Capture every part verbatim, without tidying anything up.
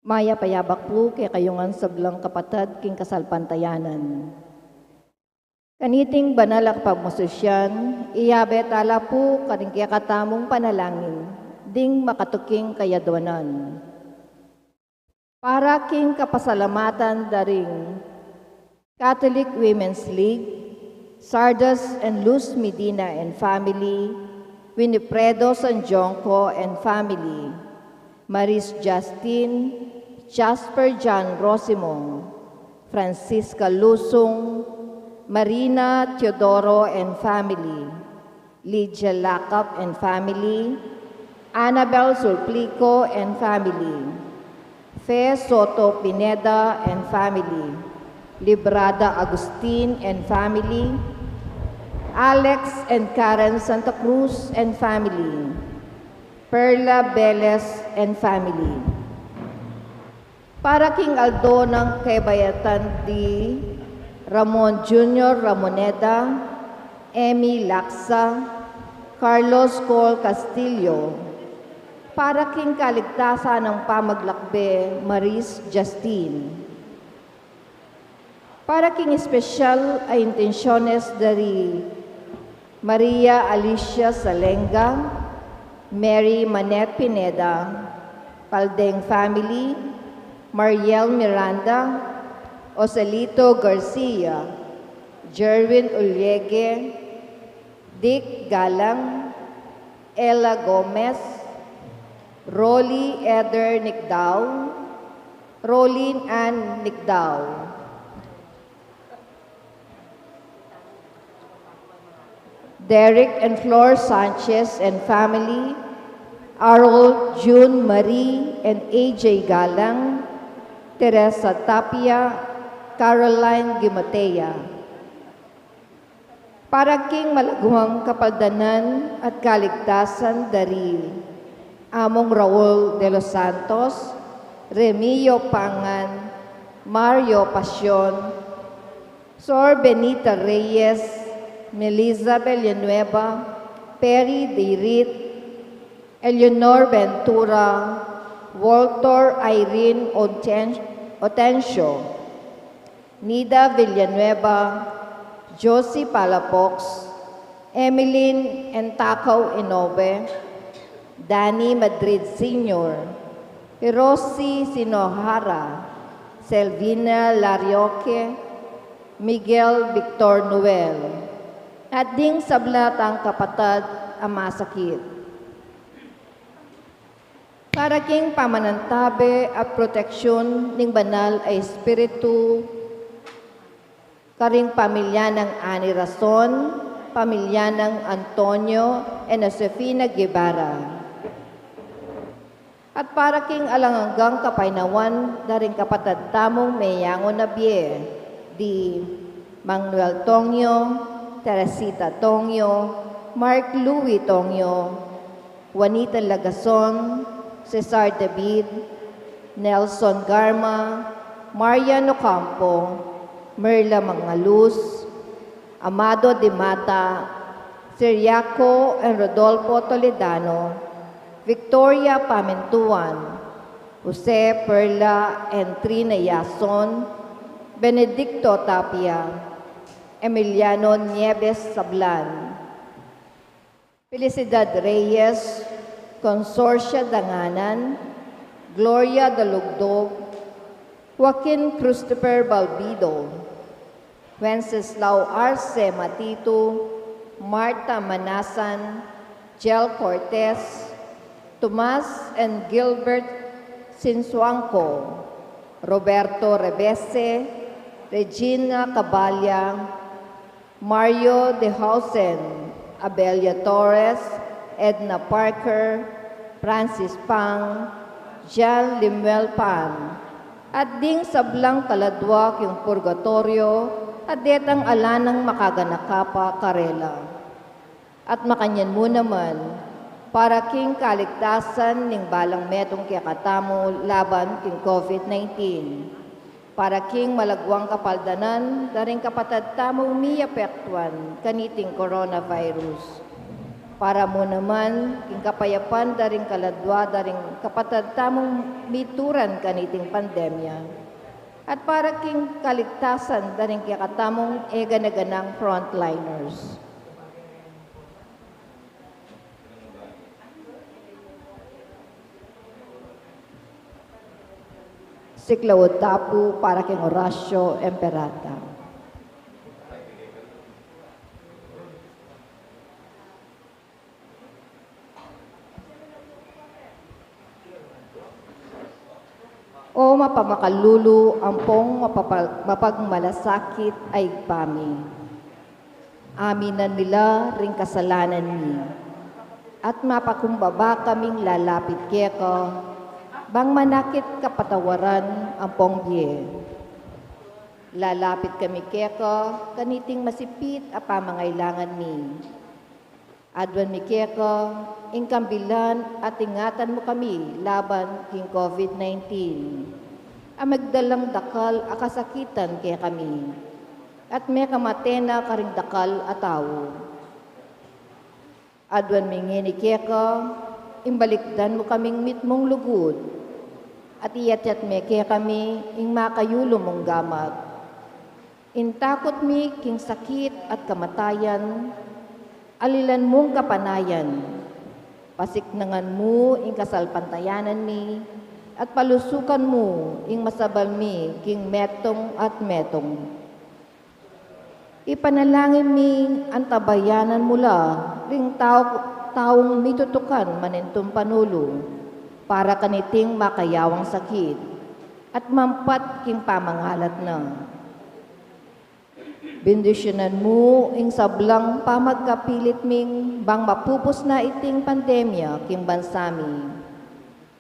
Mayap a yabak pu kekayu ngan sablang kapatad king kasalpantayanan. Kaniting banal a pagmususyan, iyabe tala pu karing kekatamung panalangin ding makatuking kayadwanan. Para king kapasalamatan da ring Catholic Women's League, Sardas and Luz Medina and family, Winifredo Sanjonco and family, Maris Justin, Jasper John Rosimong, Francisca Lusung, Marina Teodoro and family, Lydia Lacap and family, Annabel Sulplico and family, Fe Soto Pineda and family, Librada Agustin and family, Alex and Karen Santa Cruz and family, Perla Beles and family. Para king aldo nang kebayatan di Ramon Junior Ramoneda, Emmy Laksa, Carlos Col Castillo, para king kaligtasan nang pamaglakbe Maris Justin. Para king espesyal a intensyones da ri Maria Alicia Salenga, Mary Manette Pineda, Paldeng family, Mariel Miranda, Joselito Garcia, Jerwin Uliege, Dick Galang, Ella Gomez, Rolly Eder Nicdao, Rolin Ann Nicdao, Derek and Flor Sanchez and family, Harold, June, Marie, and A J Galang, Teresa Tapia, Caroline Gimatea. Para king malagwang kapaldanan at kaligtasan da ri Among Raul de los Santos, Remio Pangan, Mario Pasion, Sor Benita Reyes, Melissa Villanueva, Perry Dirit, Eleanor Ventura, Walter Irene Oten-, Otencio, Nida Villanueva, Josie Palafox, Emeline Entacao Inoue, Danny Madrid Senior, Hiroshi Shinohara, Selvina Larioque, Miguel Victor Noel, at ding sabla tang kapatad a masakit. Para king pamanantabe at proteksyon ning Banal a Espiritu, karing pamilya nang Ani Rason, pamilya nang Antonio and Josefina Guevara. At para king alang anggang kapaynawan da ring kapatad tamung meyangu na bie, di Manuel Tongyo, Teresita Tongyo, Mark Louis Tongyo, Juanita Lagason, Cesar David, Nelson Garma, Marian Ocampo, Merla Mangaluz, Amado Dimata, Ciriaco and Rodolfo Toledano, Victoria Pamintuan, Jose, Perla and Trina Yason, Benedicto Tapia, Emiliano Nieves Sablan, Felicidad Reyes, Consorcia Danganan, Gloria Dalugdog, Joaquin Christopher Balbido, Wenceslao Arce Matitu, Martha Manasan, Jel Cortez, Tomas and Gilbert Sinsuangco, Roberto Rebese, Regina Caballa, Mario de Hausen, Abelia Torres, Edna Parker, Francis Pang, Jan Limuel Pan, at ding sablang kaladwa king purgatoryo, at detang ala nang makaganaka pa karela. At makanyan mu naman, para king kaligtasan ning balang metung kekatamu laban king COVID nineteen. Para king malagwang kapaldanan da ring kapatad tamung miapektuan kaniting coronavirus. Para mu naman king kapayapan da ring kaladua da ring kapatad tamung mituran kaniting pandemya, at para king kaligtasan da ring kekatamung e gana-ganang frontliners. Siklaud ta pu para king Oratio Imperata. O mapamakalulu ampong mapapal-, mapagmalasakit a Ibpa mi, aminan mi la ring kasalanan mi, at mapakumbaba kaming lalapit keka, bang manakit kapatawaran ampong bie. Lalapit kami keka kaniting masipit a pamangailangan mi. Aduan mi keka ing kambilan at ingatan mu kami laban king COVID nineteen a magdalang dakal a kasakitan kekami, at mekamate na karing dakal a tau. Aduan mi ngeni keka ing balikdan mu kaming mitmung lugud, at iyatyat me kekami ing makayulu mung gamat. Ing takut mi king sakit at kamatayan, alilan mung kapanayan. Pasiknangan mu ing kasalpantayanan mi, at palusukan mu ing masabal mi king metung at metung. Ipanalangin mi antabayanan mu la ring tau, taung mitutukan manintun panulu, para kaniting makayawang sakit at mampat king pamangalat na. Bendisyunan mu ing sablang pamagkapilit ming bang mapupus na iting pandemya king bansa mi.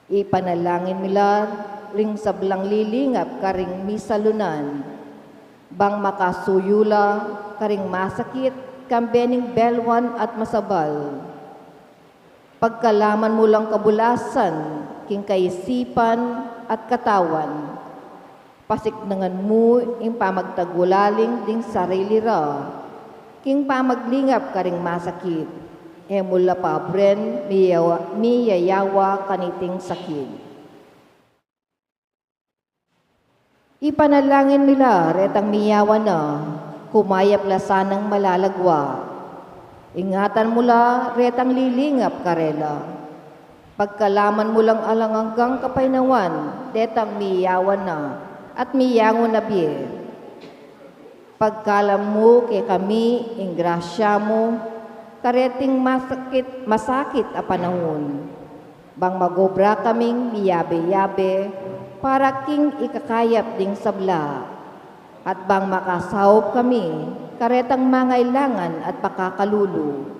Ipanalangin mi la ring sablang lilingap karing misalunan, bang makasuyu la karing masakit kambe ning belwan at masabal. Pagkalaman mu lang kabulasan king kaisipan at katawan. Pasiknangan mu ing pamagtagulaling ding sarili ra king pamaglingap karing masakit. E mu la pabren miyawa-, miyayawa kaniting sakit. Ipanalangin mi la retang miyawa na, kumayap la sanang malalagwa. Ingatan mu la retang lilingap karela. Pagkalaman mu lang alang anggang kapaynawan detang miyawa na at miyangu na bie. Pagkalam mu kekami ing grasya mu, kareting masakit, masakit a panahun. Bang magobra kaming miyabe-yabe para king ikakayap ding sabla, at bang makasaup kami karetang mangailangan at pakakalulu.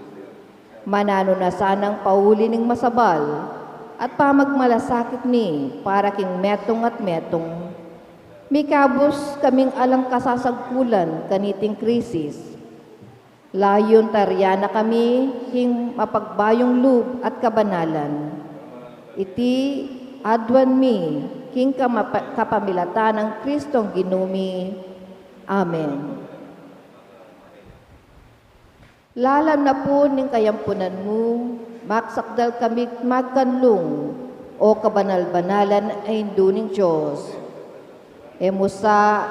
Mananu na sanang pauli ning masabal at pamagmalasakit mi para king metung at metung. Mikabus kaming alang kasasagkulan kaniting krisis. Layun tarian na kami king mapagbayung lub at kabanalan. Iti aduan mi king kamapa-, kapamilatan nang Kristong Ginu mi. Amen. Lalam na pu ning kayampunan mu, magsakdal kami magkanlung, o kabanal-banalan a Indu ning Dios. E mu sa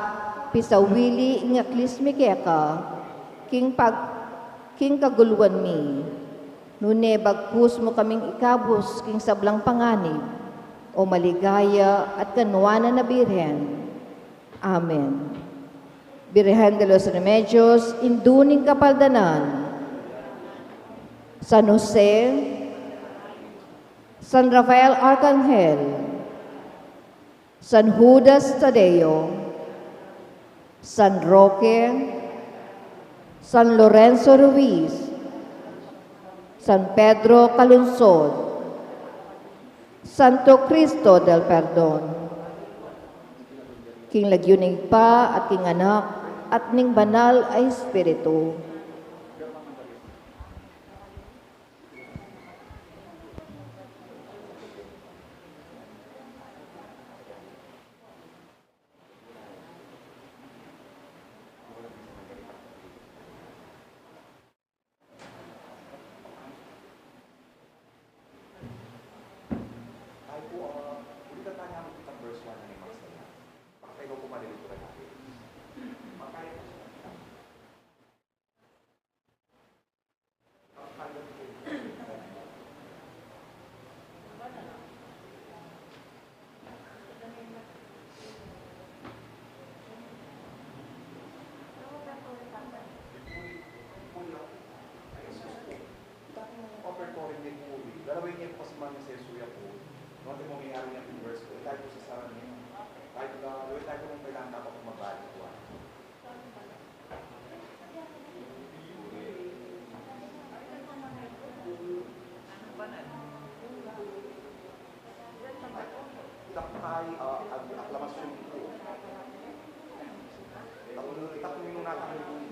pisawili ing aklis mi keka king pag-, king kaguluan mi. Nune bagkus mu kaming ikabus king sablang panganib, o maligaya at kanuanan a Birhen. Amen. Birhen de los Remedios, Indu ning Kapaldanan. San Jose, San Rafael Arcangel, San Judas Tadeo, San Roque, San Lorenzo Ruiz, San Pedro Calungsod, Santo Cristo del Perdon. King lagyu ning Ibpa at king Anak at ning Banal a Espiritu. Pati mo may araw niyang viewers ko, tayo po sa sarang niya. Tayo po, tayo po kung kailangan dapat po magbalik po. Ita po ay, ah, ag-, aklamasyon po. Ita po, ita po yung natang po.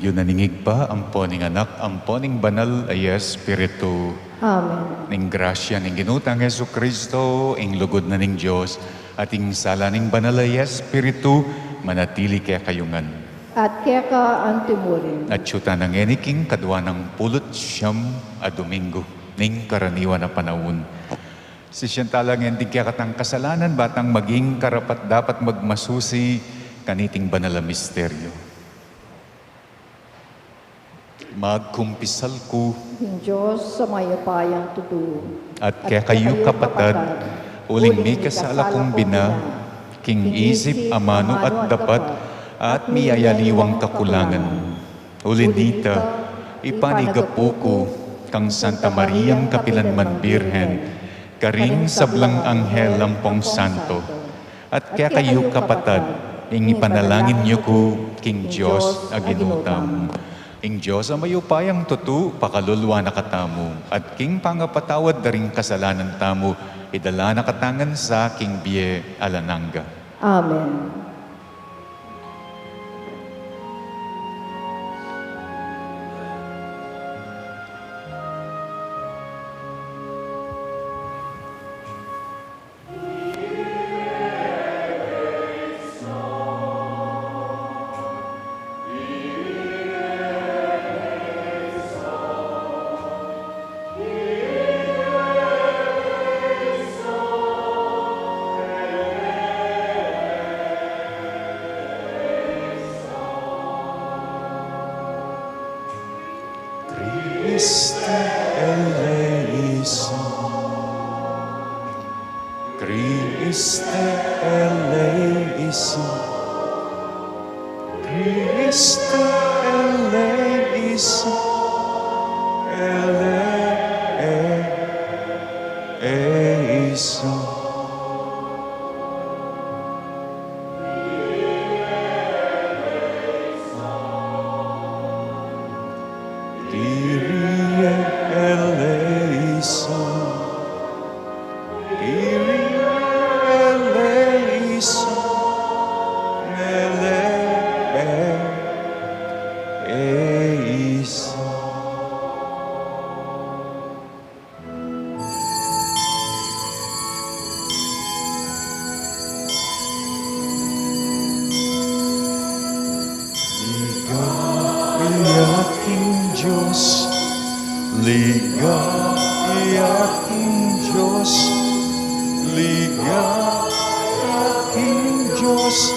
Yu na ning Ibpa, ampo ning Anak, ampo ning Banal a Espiritu. Amen. Ning grasya ning Ginu tang Jesucristo, ing lugud na ning Dios, at ing sala ning Banal a Espiritu, manatili kekayu ngan. At keka antimurin. At yu tana ngeni king kadwa nang pulu't siyam a Domingo ning karaniwan a panaun. Sisian tala ngening kekatang kasalanan, ba tang maging karapat-dapat magmasusi kaniting banal a misteryo. Magkumpisal ku king Dios a mayupayang tutu. At kekayu, kapatad, uling mikasala kung bina, king isip, amanu at dapat, at miyayaliwang kakulangan. Uli na nita, ipanyawad ku kang Santa Mariang kapilanman Birhen, karing sablang anghel ampong santo, at kekayu, kapatad, ing ipanalangin yu ku king Dios a Ginu tamu. Ing Dios a mayupayang tutu, pakalulwan na katamu, at king pangapatawad da ring kasalanan tamu, idala na katamu ngan sa king bie alang angga. Amen. Christe eleison. Christe eleison. Christe eleison. Eleison. Kyrie eleison. Kyrie eleison. Eleison. Ligaya king Dios, ligaya king Dios, ligaya king Dios,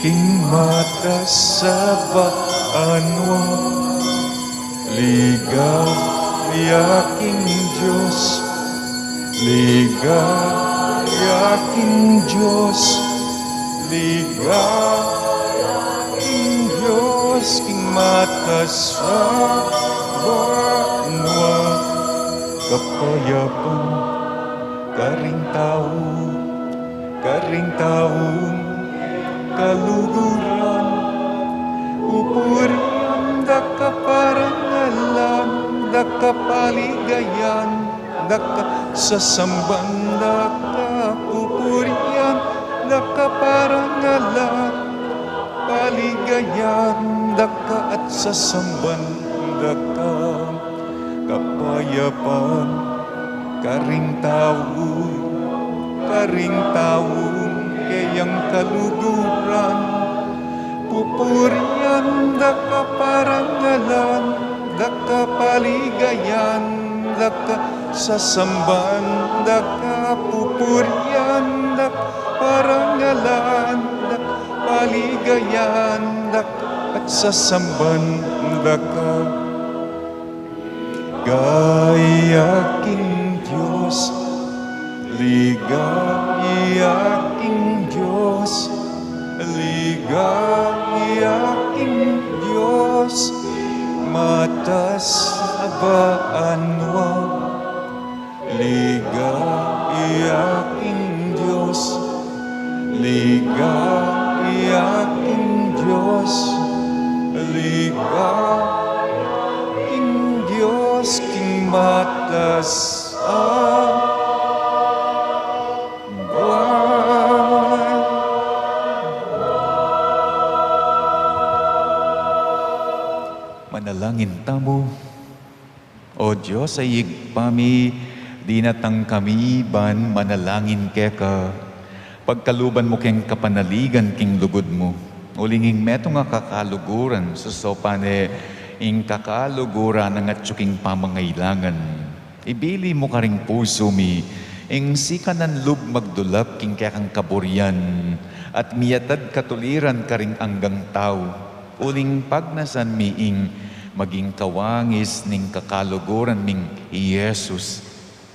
king matas a banua. Ligaya king Dios, ligaya king Dios, ligaya king Dios, king matas a banua. Kapayapan karing tau, karing taung kaluguran, pupurian da ka, parangalan da ka, paligayan da ka, sasamban da ka, pupurian da ka, parangalan, paligayan da ka, at sasamban da ka. Kapayapan karing tau, karing taung keyang kaluguran, pupurian da ka, parangalan da ka, paligayan da ka, sasamban da ka, pupurian da ka, parangalan da ka, paligayan da ka, at sasamban da ka. Ligaya king Dios, ligaya king Dios, ligaya king Dios, matas a banua. Ligaya king Dios, ligaya king Dios, ligaya king Dios, king matas a banua. Manalangin tamu. O Dios a Ibpa mi, dinatang kami ban manalangin keka. Pagkaluban mu keng kapanaligan king lugud mu. Uling ing metung a kakaluguran, susopan ne ing kakaluguran a atyu king pamangailangan. Ibili mu karing pusu mi ing sikanan lub magdulap king kekang kaburian at miyatad katuliran karing anggang tau. Uling pagnasan mi ing maging kawangis ning kakaluguran ming i Jesus.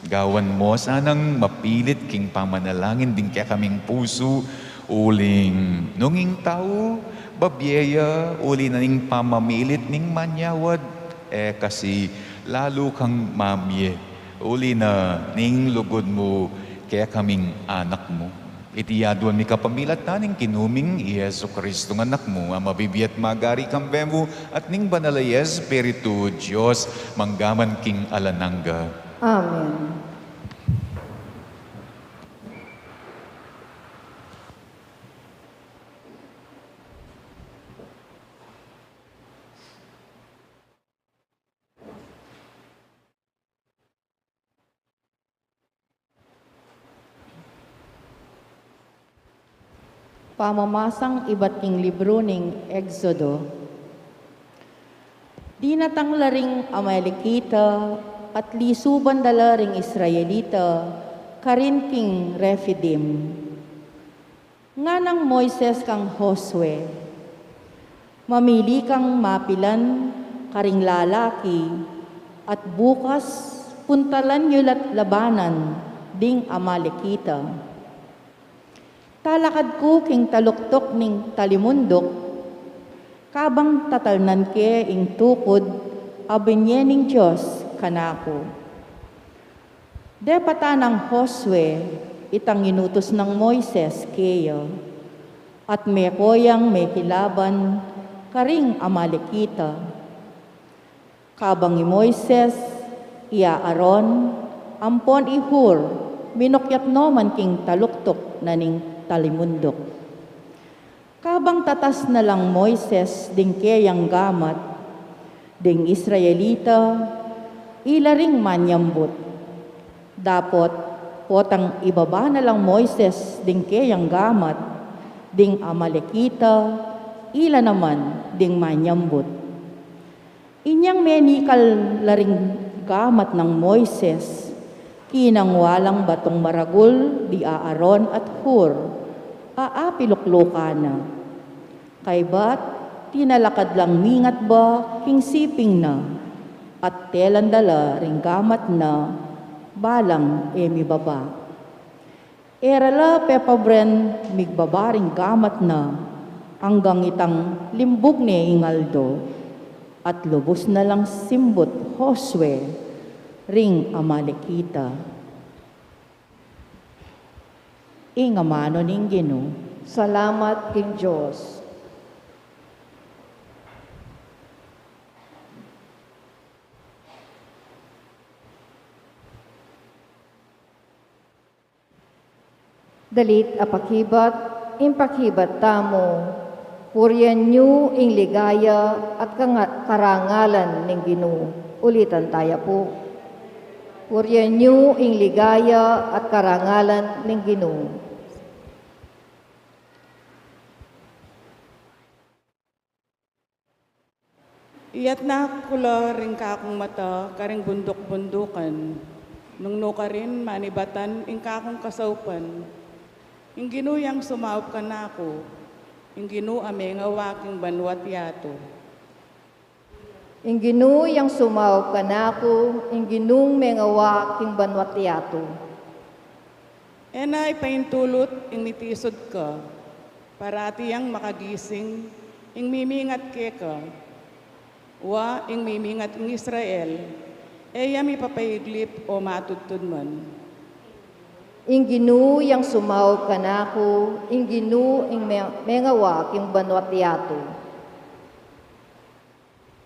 Gawan mo sanang mapilit king pamanalangin ding kekaming pusu, uling nung ing tau babie ya uli na ning pamamilit ning manyawad, e kasi lalu kang mamie uli na ning lugud mu kekaming anak mu. Iti aduan mi kapamilatan ning Ginu ming i Jesu Cristo nga Anak mu, a mabibie at magari kambe mu at ning Banal a Espiritu, Dios, mangga man king alang angga. Amen. Pamamasang ibat king libru ning Exodo. Dinatang la ring Amalekita at lisuban da la ring Israelita karin king Refidim. Nganang Moises kang Josue, "Mamili kang mapilan karing lalaki, at bukas puntalan yu la't labanan ding Amalekita." Talakad ku king taluktuk ning talimunduk, kabang tatalnan ke ing tukud a binie ning Dios kanaku. Depatan nang Josue itang inutus nang Moises keya, at meko yang mekilaban karing Amalekita. Kabang i Moises, i Aaron, ampon i Hur, minukyat no man king taluktuk na ning talimunduk. Kabang tatas na lang Moises ding keyang gamat, ding Israelita ila ring manyambut. Dapot potang ibaba na lang Moises ding keyang gamat, ding Amalekita ila naman ding manyambut. Inyang menikal la ring gamat nang Moises, kinangwa lang batung maragul di Aaron at Hur a apiluklukan na. Kaybat tinalakad lang mingat ba king siping na, at telan da la ring gamat na balang e mibaba. E ra la pepabren migbaba ring gamat na anggang itang limbug ne ing aldo, at lubus na lang simbut Josue ring Amalekita. Ing amanu ning Ginu. Salamat king Dios. Dalit a pakibat, ing pakibat tamu, purian yu ing ligaya at kanga-, karangalan ning Ginu. Ulitan taya pu. Purian yu ing ligaya at karangalan ning Ginu. Iyatas ku la ring kakung mata karing bunduk-bundukan, nung nu karin manibatan ing kakung kasaupan. Ing Ginu yang sumaup kanaku, ing Ginu a mengawa king banua't yatu. Ing Ginu yang sumaup kanaku, ing Ginung mengawa king banua't yatu. E na ipaintulut ing mitisud ka, parati yang makagising ing mimingat keka. Wa ing mimingat king Israel, e ya mipapaiglip o matudtud man. Ing Ginu yang sumaup kanaku, ing Ginu ing me-, mengawa king banua't yatu.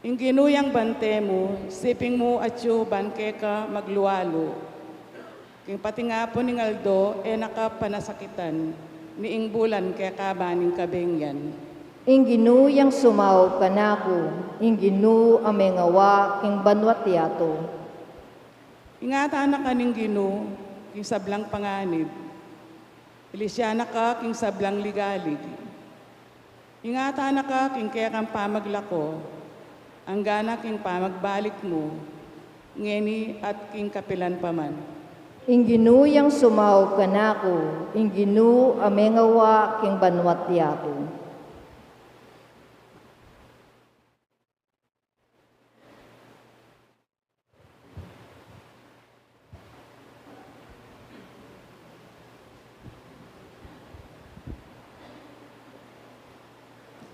Ing Ginu yang bante mu, siping mu atyu ban keka maglualu. King patingapun ning aldo e na ka panasakitan, ni ing bulan keka ban ing kabengyan. Ing Ginu yang sumaup kanaku, ing Ginu a mengawa king banua't yatu. Ingatan na ka ning Ginu king sablang panganib, ilisyan na ka king sablang ligalig. Ingatan na ka king kekang pamaglako, anggana king pamagbalik mu, ngeni at king kapilan pa man. Ing Ginu yang sumaup kanaku, ing Ginu a mengawa king banua't yatu.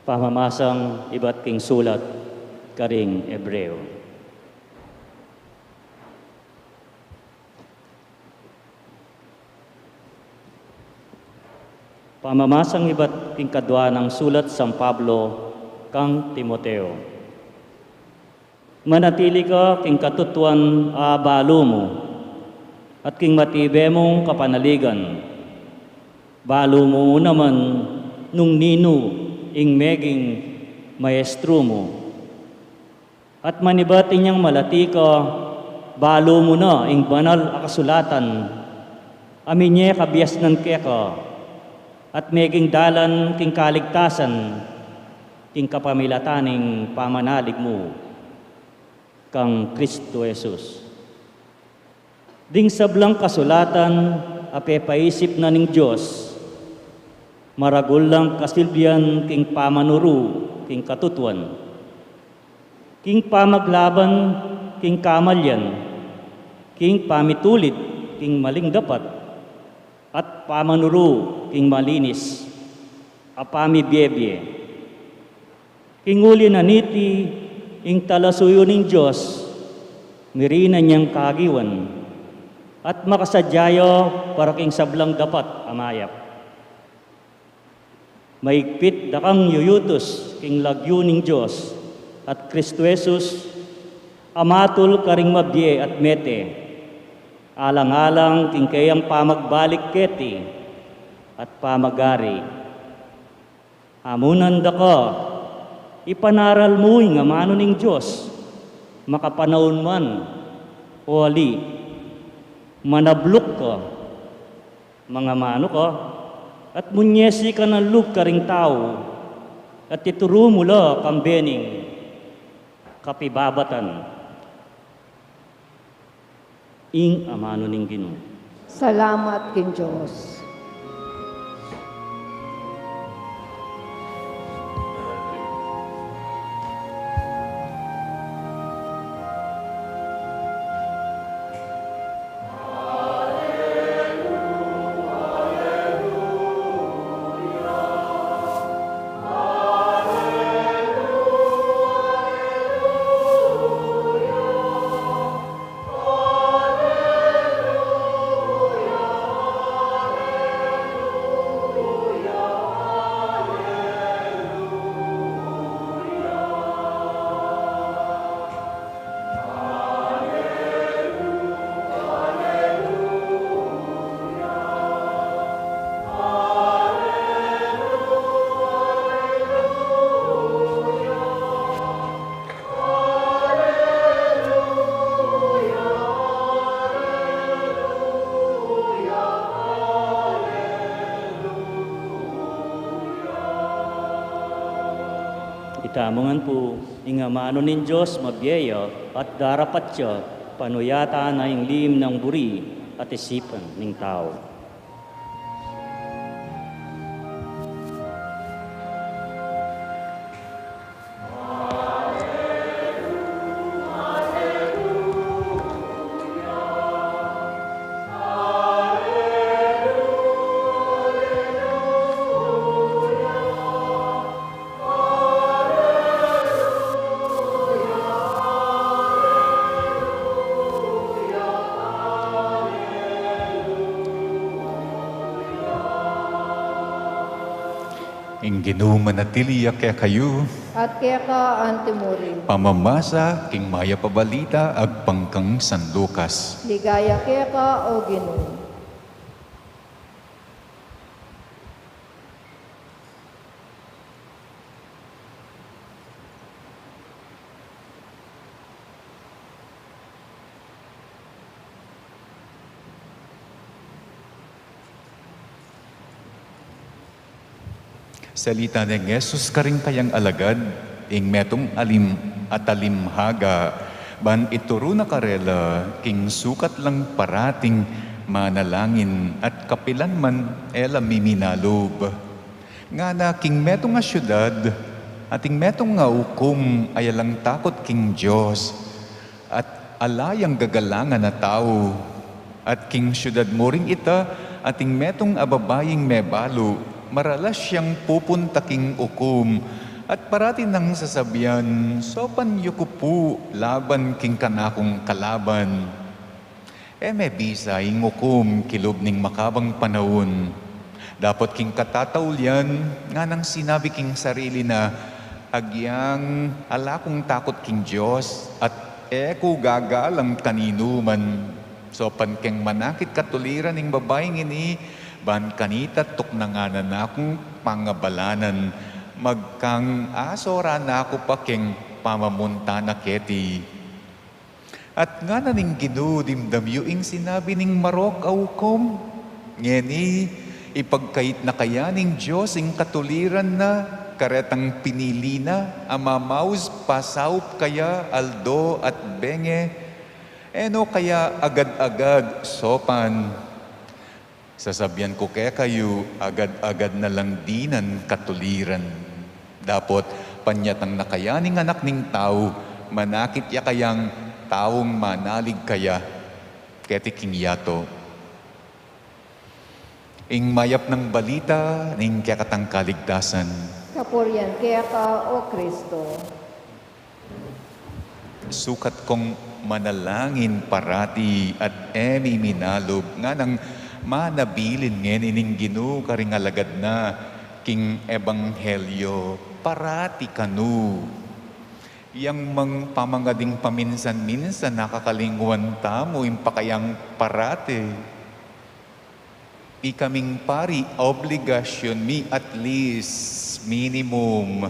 Pamamasang ibat king sulat karing Hebreo. Pamamasang ibat king kadua nang sulat San Pablo kang Timoteo. Manatili ka king katutuan a balu mu, at king matibe mung kapanaligan. Balu mu naman nung ninu ing meging maestru mu. At manibat inyang malati ka, balu mu na ing banal a kasulatan, a minye kabiasnan keka, at meging dalan king kaligtasan, king kapamilatan ning pamanalig mu kang Kristo Jesus. Ding sablang kasulatan a pepaisip na ning Dios, maragul lang kasilbian king pamanuru king katutuan, king pamaglaban king kamalian, king pamitulid king maling dapat, at pamanuru king malinis a pamibiebie. King uli na niti, ing talasuyu ning Dios, mirinan yang kagiwan, at makasadya ya para king sablang dapat a mayap. Maigpit da kang yuyutus king lagyu ning Dios at Kristo Jesus, a matul karing mabie at mete, alang-alang king keyang pamagbalik keti at pamagari. Amunan da ka, ipanaral mu ing amanu ning Dios, makapanaun man o ali. Manabluk ka, mangamanu ka, at munyesi ka nang lub karing tau, at ituru mu la kambe ning kapibabatan. Ing amanu ning Ginu. Salamat king Dios. Itamu ngan pu, ing amanu ning Dios mabie ya at darapat ya, panuyatan na ing lim nang buri at isipan ning tau. Ing Ginu manatili ya kekayu. At keka antimurin. Pamamasa king Mayap a Balita agpang kang San Lucas. Ligaya keka, O Ginu. Salita neng Jesus karing kayang alagad, ing metung alim-, atalimhaga, ban ituru na karela, king sukat lang parating manalangin at kapilan man e la miminalub. Ngana king metung a siudad, ating metung a ukum a alang takut king Dios, at ala yang gagalangan a tau. At king siudad mu ring ita, ating metung a babaing mebalu, maralas yang pupunta king ukum, at parati nang sasabian, "Sopan yu ku pu laban king kanakung kalaban." E me bisa ing ukum kilub ning makabang panaun. Dapot king katataulian, nganang sinabi king sarili na, "Agyang ala kung takut king Dios, at e ku gagalang kaninuman. Sopan keng manakit katuliran ning babaing ini, ban kanita tuknangan na kung pangabalanan, magkang asoran na ku pa keng pamamunta na keti." At ngana ning Ginu, "Dimdam yu ing sinabi ning marok a ukum? Ngeni, ipagkait na kaya ning Dios ing katuliran na, karetang pinili na, a mamaus pasaup kaya aldo at bengi? E no kaya agad-agad sopan? Sasabian ku kekayu, agad-agad na lang dinan katuliran. Dapot panyatang na kaya ning Anak ning Tau, manakit ya kayang taung manalig kaya keti king yatu." Ing mayap nang balita ning kekatang kaligtasan. Kapurian keka, O Kristo. Sukat kong manalangin parati at e mi minalub, nganang manabilin ngeni ning Ginu karing alagad na king ebanghelyo, "Parati kanu." Yang mang pamangading paminsan-minsan, nakakalingwan tamu ing pakayang parati. Ikaming pari, obligasyun mi, at least, minimum,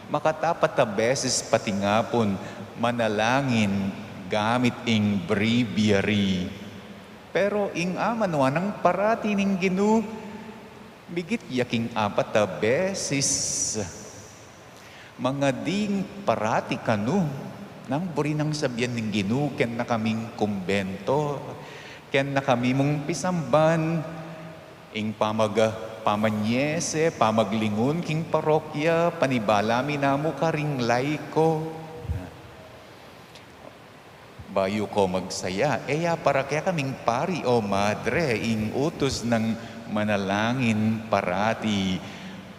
makatapat a beses patingapun manalangin gamit ing breviary. Pero ing amanwanang parati ning Ginu, migit ya king apat a beses. Mangading parati kanu, nang buri nang sabian ning Ginu, ken na kaming kumbento, ken na kami mung pisamban, ing pamag-, pamanyese, pamaglingun king parokya, panibala mi namu karing laiko. Bayu ko magsaya, e ya para kekaming pari o madre ing utus nang manalangin parati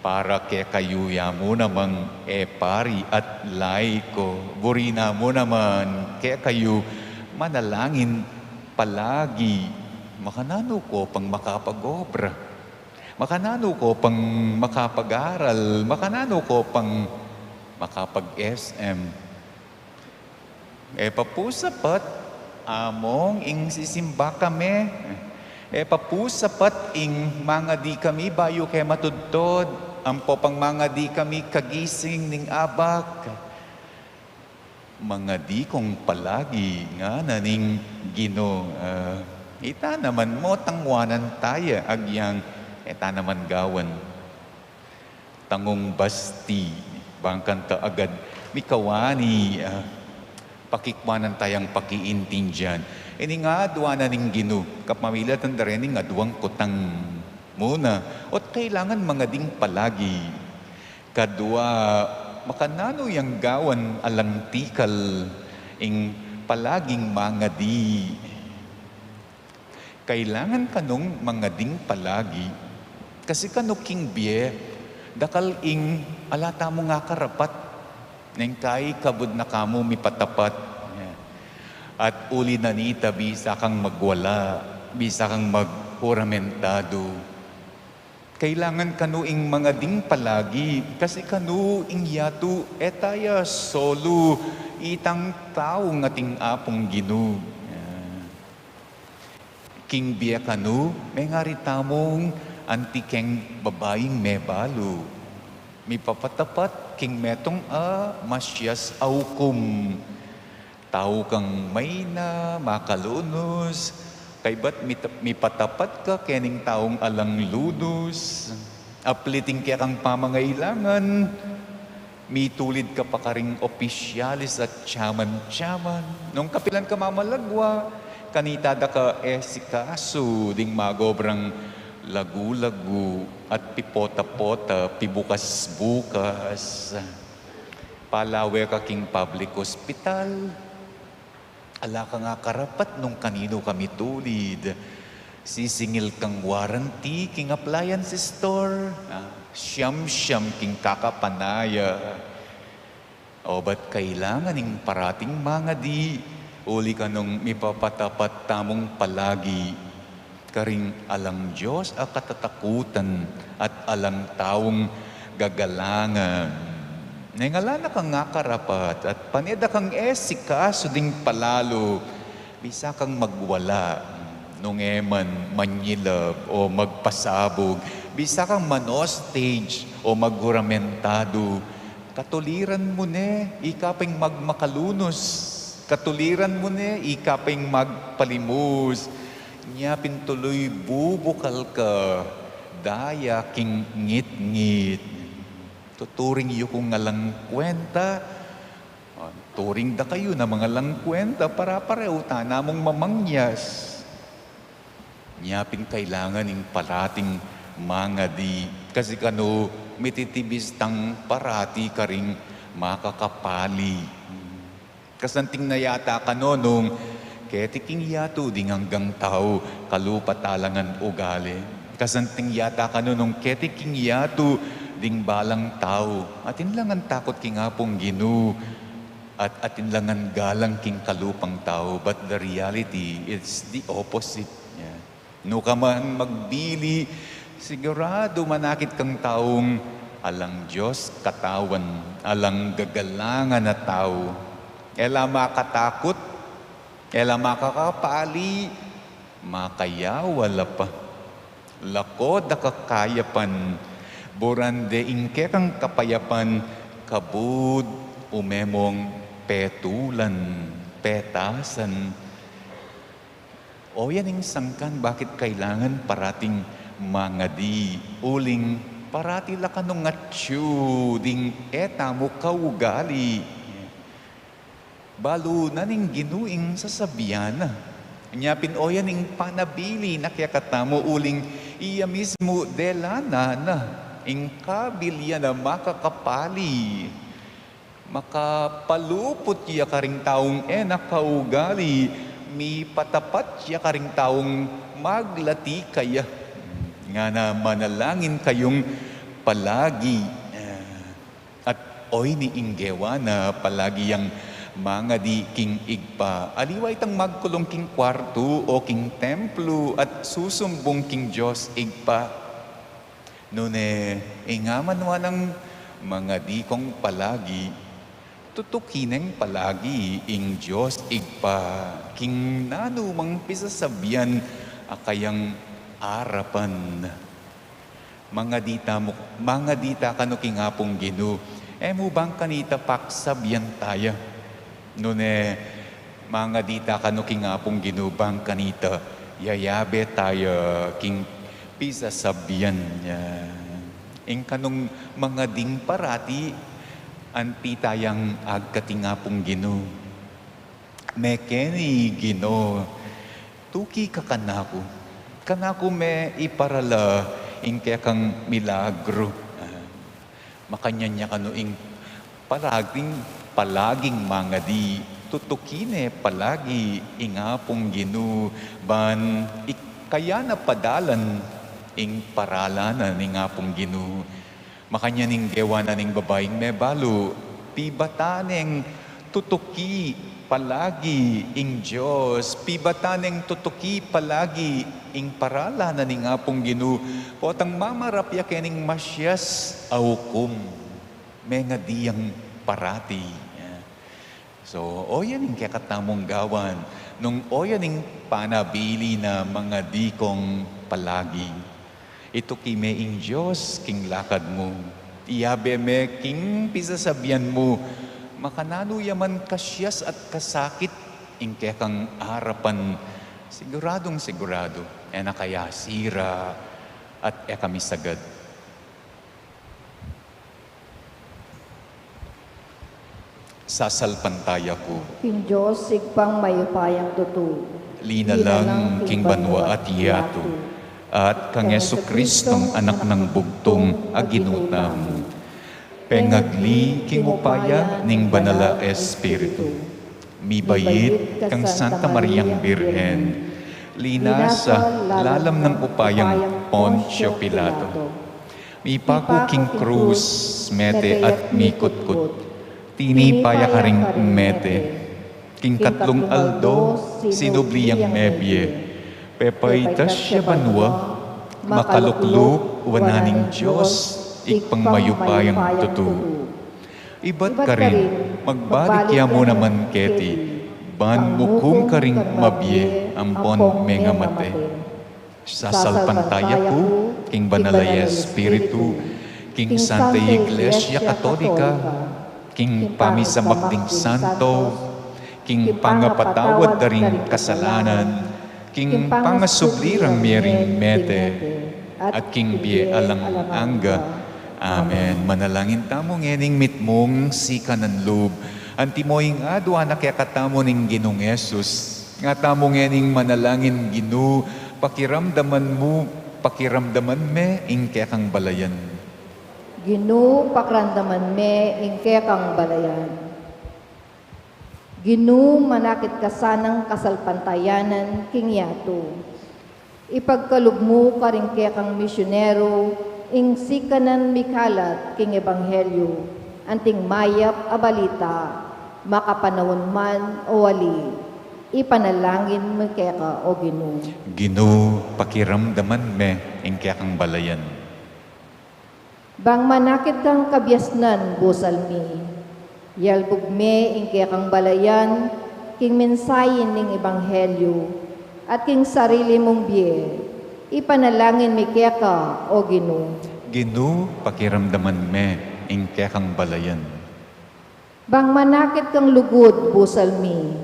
para kekayu ya mu namang e pari at laiko. Buri na mu naman kekayu manalangin palagi. Makananu ko pang makapag-obra? Makananu ko pang makapag-aral? Makananu ko pang makapag-S M? E pa pu sapat, among ing sisimba kami. E pa pu sapat ing mangadi kami bayu ke matudtud, ampo pang mangadi kami kagising ning abak. Mangadi kong palagi, ngana ning Ginu. Ah, ita naman mo, tangwanan taya, agyang, e ta naman gawan. Tangung basti, bang kanta agad, mikawani, ah, pakikwanan tayang pakiintindian. Ini nga adwa na ning Ginu, kapamilatan da rin ning adwang kutang muna, ot kailangan mangading palagi. Kadwa, makananu yang gawan alang tikal ing palaging mangadi. Kailangan kanung mangading palagi. Kasi kanu king bie, dakal ing ala tamung akarapat. Neng kai kabud na kamu mipatapat. At uli na nita bisa kang magwala, bisa kang maghuramentadu. Kailangan kanu ing mangading palagi, kasi kanu ing yatu, e taya solo, itang tau ating Apung Ginu. King bie kanu, mengari tamung anti keng babaing mebalu. Mipapatapat king metung a masias a ukum. Tau kang maina, makalunus, kaybat mit-, mipatapat ka kening taung alang lunus. Aplit ing kekang pamangailangan, mitulid ka pa karing opisyalis at chairman-chairman. Nung kapilan ka mamalagwa, kanita da ka e sikasu ding magobrang lagu-lagu at pipota-pota, pibukas-bukas. Palawe ka king public hospital, ala kang akarapat nung kaninu ka mitulid. Sisingil kang warranty king appliance store, ah, siyam-siyam king kakapanaya. O ba't kailangan ing parating mangadi, uli kanung mipapatapat tamung palagi karing alang Dios a katatakutan at alang taung gagalangan. Neng ala na kang akarapat at pane da kang e sikasu ding palalu, bisa kang magwala, nung e man manyilab o magpasabug, bisa kang man-hostage o maghuramentadu, katuliran mu ne, ika pang magmakalunus. Katuliran mu ne, ika pang magpalimus. Nya pin tuloy bubukal ka, daya king ngit-ngit. Tuturing yu kung alang kwenta. Ah, turing da kayu na mangalang kwenta, para parehu tana mung mamangyas. Nya pin kailangan ing parating mangadi, kasi kanu mititibis tang parati karing makakapali. Kasanting na yata kanu nung keti king yatu ding anggang tau, kalupa talangan ugali. Kasanting yata kanu nung keti king yatu ding balang tau, atin langan takut king Apung Ginu. At atin langan galang king kalupang tau, but the reality, it's the opposite. Yeah. Nu ka man magbili, siguradu manakit kang taung alang Dios katawan, alang gagalangan a tau. E la makatakut, e la makakapali, makayawa la pa. Lako da ka kayapan, buran de ing kekang kapayapan, kabud umemong petulan, petasan. O yan ing sangkan bakit kailangan parating mangadi, uling parati la kanung atyu ding e tamu kaugali. Balu na ning Ginu ing sasabian na. Nya pin o yan ing panabilin na kekatamu uling iya mismu dela na na ing kabilian a makakapali. Makapaluput ya karing taung e na kaugali, mipatapat ya karing taung maglati kaya. Ngana manalangin kayung palagi. At oyni ing gewa na palagi yang mangadi king Ibpa. Aliwa itang magkulung king kuartu o king templo at susumbung king Dios Ibpa. Nune, ing aman wa nang mangadi kong palagi, tutuki neng palagi ing Dios Ibpa king nanumang pisasabian a kayang arapan. Mangadi ta mu, mangadi ta kanu king Apung Ginu, e mu bang kanita paksabian taya. Nune, mangadi ta kanu king Apung Ginu bang kanita yayabe taya king pisasabian na. Ing kanung mangading parati, anti tayang agkating Apung Ginu. Mekeni Ginu, tuki ka kanaku. Kanaku me iparala ing kekang milagru. Makanyan ya kanu ing palaging, palaging mangadi, tutuki ne palagi ing Apung Ginu, ban ikaya na padalan ing paralan na ning Apung Ginu. Makanyan ing gewa na ning babaing mebalu, pibatan neng tutuki palagi ing Dios, pibatan neng tutuki palagi ing paralan na ning Apung Ginu, potang mamarap ya kening masias a ukum, mengadi yang parati. So, o yan ing kekatamung gawan, nung o yan ing panabilin na mangadi kong palagi. Ituki me ing Dios king lakad mu. Iyabe me king pisasabian mu, makananu ya man kasias at kasakit ing kekang arapan, siguradung siguradu, e na kaya sira at e ka misagad. Sasalpantaya ku king Dios, Ibpang mayupayang tutu. Linalang king banua at yatu, at kang Jesucristong Anak nang bugtung a Ginu tamu. Pengagli king upaya ning Banal a Espiritu. Mibait kang Santa Mariang Birhen. Linasa lalam nang upayang Poncio Pilato. Mipaku king krus, mete at mikutkut. Tinipa ya karing mete. King katlung aldo, sinubli yang mebie. Pepaitas ya banua, makalukluk wanan ning Dios, Ibpang mayupayang tutu. Ibat karin, magbalik ya mu naman keti, ban mukum karing mabie ampon mengamate. Sasalpantaya ku king Banal a Espiritu, king Santa Iglesia Katolika, king pamisamag ding santo, king pangapatawad da ring kasalanan, king pangasubli rang mie ring mete, at king bie alang angga. Amen. Manalangin tamu ngening mitmung sikanan lub. Antimo ing adua na kekatamu ning Ginung Jesus, nga tamu ngening manalangin: Ginu, pakiramdaman mu, pakiramdaman me ing kekang balayan. Ginu, pakiramdaman me ing kekang balayan. Ginu, manakit ka sanang kasalpantayanan king yatu. Ipagkalub mu karing kekang misyonero ing sikanan mikalat king ebanghelyo, anting mayap a balita, makapanaun man o ali. Ipanalangin mi keka, o Ginu. Ginu, pakiramdaman me ing kekang balayan. Bang manakit kang kabiasnan, busal mi. Yalbug me ing kekang balayan king mensahe ning ebanghelyo, at king sarili mung bie, ipanalangin mi keka, o Ginu. Ginu, pakiramdaman me ing kekang balayan. Bang manakit kang lugud, busal mi.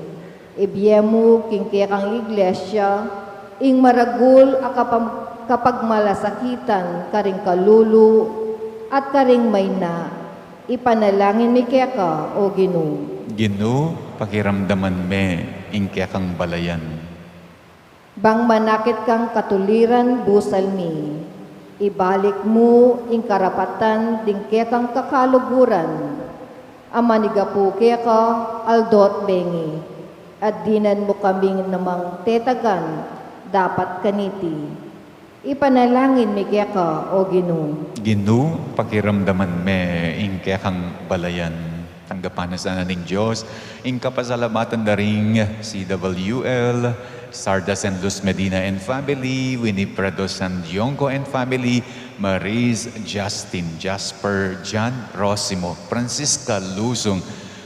Ibie mu king kekang iglesia ing maragul a kapam-, kapagmalasakitan karing kalulu at karing maina. Ipanalangin mi keka, o Ginu. Ginu, pakiramdaman me ing kekang balayan. Bang manakit kang katuliran, busal mi. Ibalik mu ing karapatan ding kekang kakaluguran a manigapu keka aldo at bengi, at dinan mu kaming namang tetagan dapat kaniti. Ipanalangin mi keka, o Ginu. Ginu, pakiramdaman me ing kekang balayan. Tanggapan na sana ning Dios ing kapasalamatan da ring C W L, Sarda San Luz Medina and family, Winifredo San Diongo and family, Maris, Justin, Jasper, John, Rosimo, Francisca Luzon,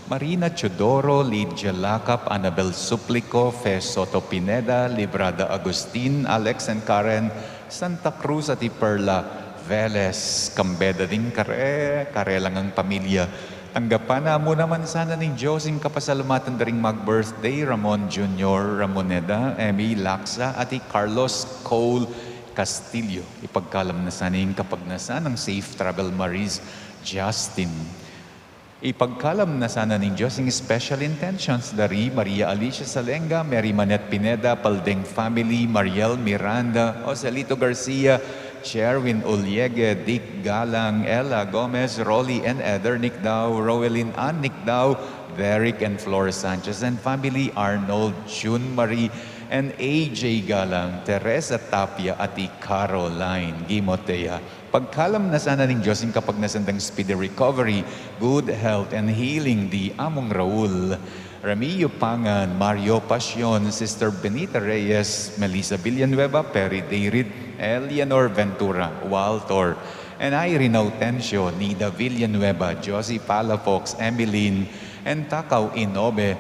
Marina Teodoro, Lydia Lacap, Annabel Suplico, Fe Soto Pineda, Librada Agustin, Alex and Karen Santa Cruz, at i Perla Velez, kambe da ding kare, karelang pamilya. Tanggapan na mu naman sana ning Dios ing kapasalamatan da ring mag-birthday: Ramon Junior Ramoneda, Emmy Laksa, at i Carlos Cole Castillo. Ipagkalam na sana ing kapagnasan nang safe travel, Maris, Justin. Ipagkalam na sana ning Dios ing special intentions da ri Maria Alicia Salenga, Mary Manette Pineda, Paldeng family, Mariel Miranda, Joselito Garcia, Sherwin Uliege, Dick Galang, Ella Gomez, Rolly and Eder Nicdao, Roelyn Ann Nicdao, Derek and Flor Sanchez and family, Arnold, June Marie, and A J Galang, Teresa Tapia, at i Caroline Gimotea. Pagkalam na sana ning Dios ing kapagnasan dang speedy recovery, good health, and healing di Among Raul, Remio Pangan, Mario Pasion, Sister Benita Reyes, Melissa Villanueva, Perry Dayrit, Eleanor Ventura, Walter, and Irene Autencio, Nida Villanueva, Josie Palafox, Emeline, and Takao Inobe,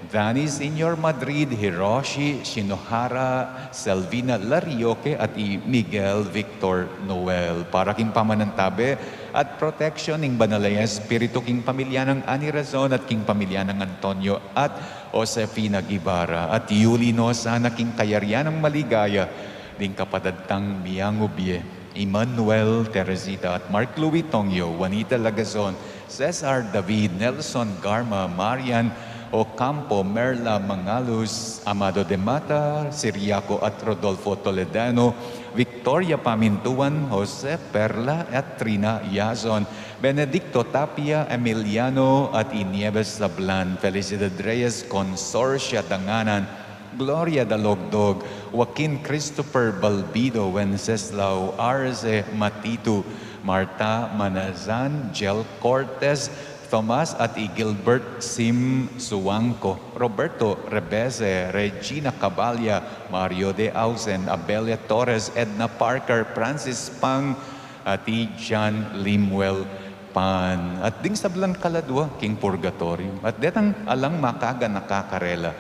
Danny Senior Madrid, Hiroshi Shinohara, Selvina Larioque, at i Miguel Victor Noel. Para king pamanantabe at protection ning Banal a Espiritu king pamilya nang Anirazon at king pamilya nang Antonio at Josefina Guevara, at yuli no sana king kayarian nang maligaya ding kapatad tang miangubie, Emmanuel, Teresita, at Mark Louis Tongyo, Juanita Lagazon, Cesar David, Nelson Garma, Marian Ocampo, Merla Mangalus, Amado de Mata, Siriaco at Rodolfo Toledano, Victoria Pamintuan, Jose Perla at Trina Yazon, Benedicto Tapia, Emiliano at Inieves Sablan, Felicidad Reyes, Consorcia Danganan, Gloria Dalogdog, Joaquin Christopher Balbido, Wenceslao Arce Matitu, Marta Manazan, Jel Cortez, Tomas at i Gilbert Sim Suangco, Roberto Rebese, Regina Cabalia, Mario de Ausen, Abelia Torres, Edna Parker, Francis Pang, at i John Limuel Pan. At ding sablang kaladwa king purgatorio. At detang alang makaganaka karela,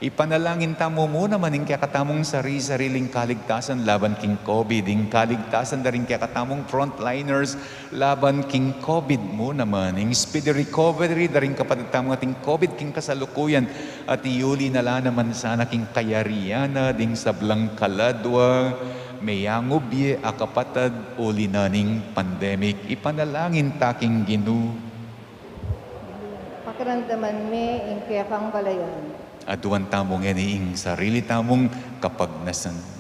ipanalangin tamu mu naman ing kekatamung sari-sariling kaligtasan laban king COVID, ing kaligtasan da ring kekatamung frontliners laban king COVID mu naman, ing speedy recovery da ring kapatad tamung ating COVID king kasalukuyan, at iuli na la naman sana king kayarian na ding sablang kaladwa, meyangub ye a kapatad uli na ning pandemic. Ipanalangin ta king Ginu. Pakiramdaman me ing kekang balayan. Aduan tamu ngeni ing sarili tamung kapagnasan.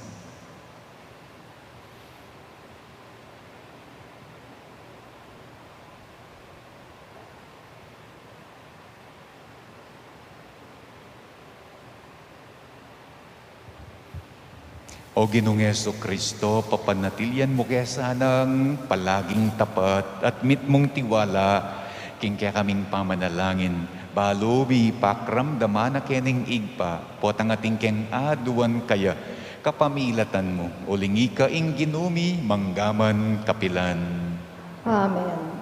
O Ginung Jesucristo, papanatilian mu ke sanang palaging tapat at mitmung tiwala king kekaming pamanalangin, balu mi pakramdaman na ke ning Ibpa, potang atin keng aduan kaya kapamilatan mu, uling ika ing Ginu mi manggaman kapilan. Amen.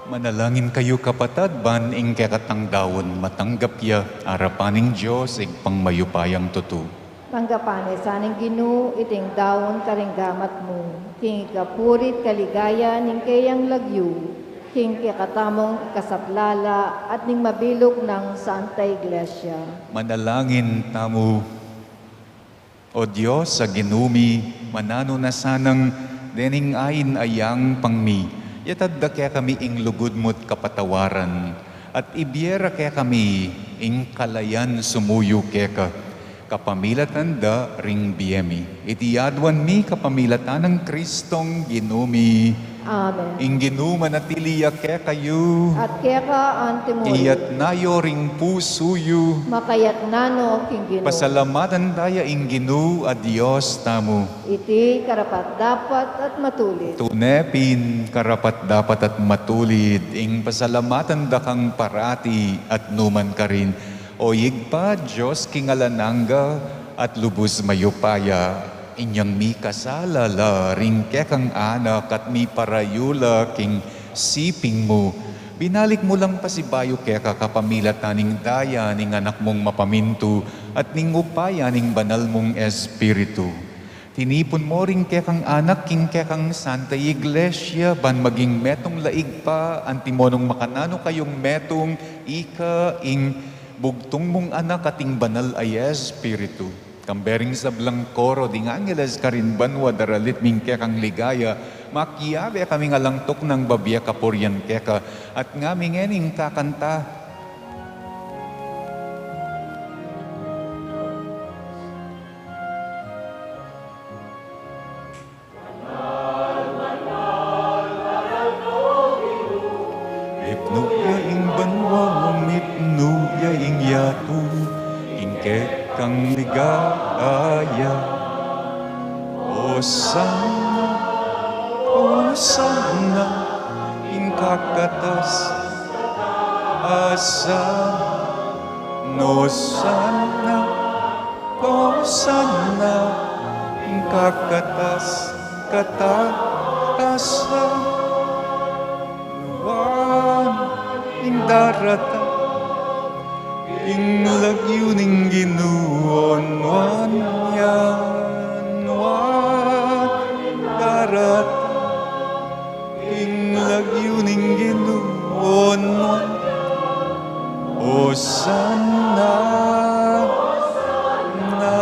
Manalangin kayu, kapatad, ban ing kekatang daun matanggap ya arapan ning Dios, Ibpang mayupayang tutu. Tanggapan na sa ning Ginu iting daun karing gamat mu, king ikapuri't kaligayan ning keyang lagyu, king kekatamung ikasaplala at ning mabilug nang Santa Iglesia. Manalangin tamu. O Dios a Ginu mi, mananu na sanang dening ain a yampang mi, yatad da kekami ing lugud mu't kapatawaran, at ibie ra kekami ing kalayan sumuyu keka, kapamilatan da ring bie mi. Iti aduan mi kapamilatan nang Kristong Ginu mi. Amen. Ing Ginu manatili ya kekayu. At keka antimurin. Iyatna yu ring pusu yu. Makayatna no king Ginu. Pasalamatan taya ing Ginu a Dios tamu. Iti karapat-dapat at matulid. Tune pin karapat-dapat at matulid ing pasalamatan da kang parati at numan karin, O Ibpa, Dios king alang angga at lubus mayupaya. Inyang mikasala la ring kekang anak at miparayu la king siping mu, binalik mu lang pasibayu keka kapamilatan ning daya ning Anak mung mapamintu at ning upaya ning Banal mung Espiritu. Tinipun mu ring kekang anak king kekang Santa Iglesia, ban maging metung la Ibpa, antimo nung makananu kayung metung, ika ing bugtung mung Anak at ing Banal a Espiritu. Kambe ring sablang koro ding angeles karin banua, daralit mi ing kekang ligaya, makiabe kaming alang tuknang babie kapurian keka, at ngaming ngening kakanta. Mipnu ya ing banua, mipnu ya ing yatu, ing kekang ligaya. Osana, Osana, ing kakatas-katas, Osana, Osana, ing kakatas-katasan. Nuan ing daratang, ing lagyu ning Ginu, nuan ya, nuan ing daratang. Ing lagyu ning Ginu, nuan. Osana, Osana,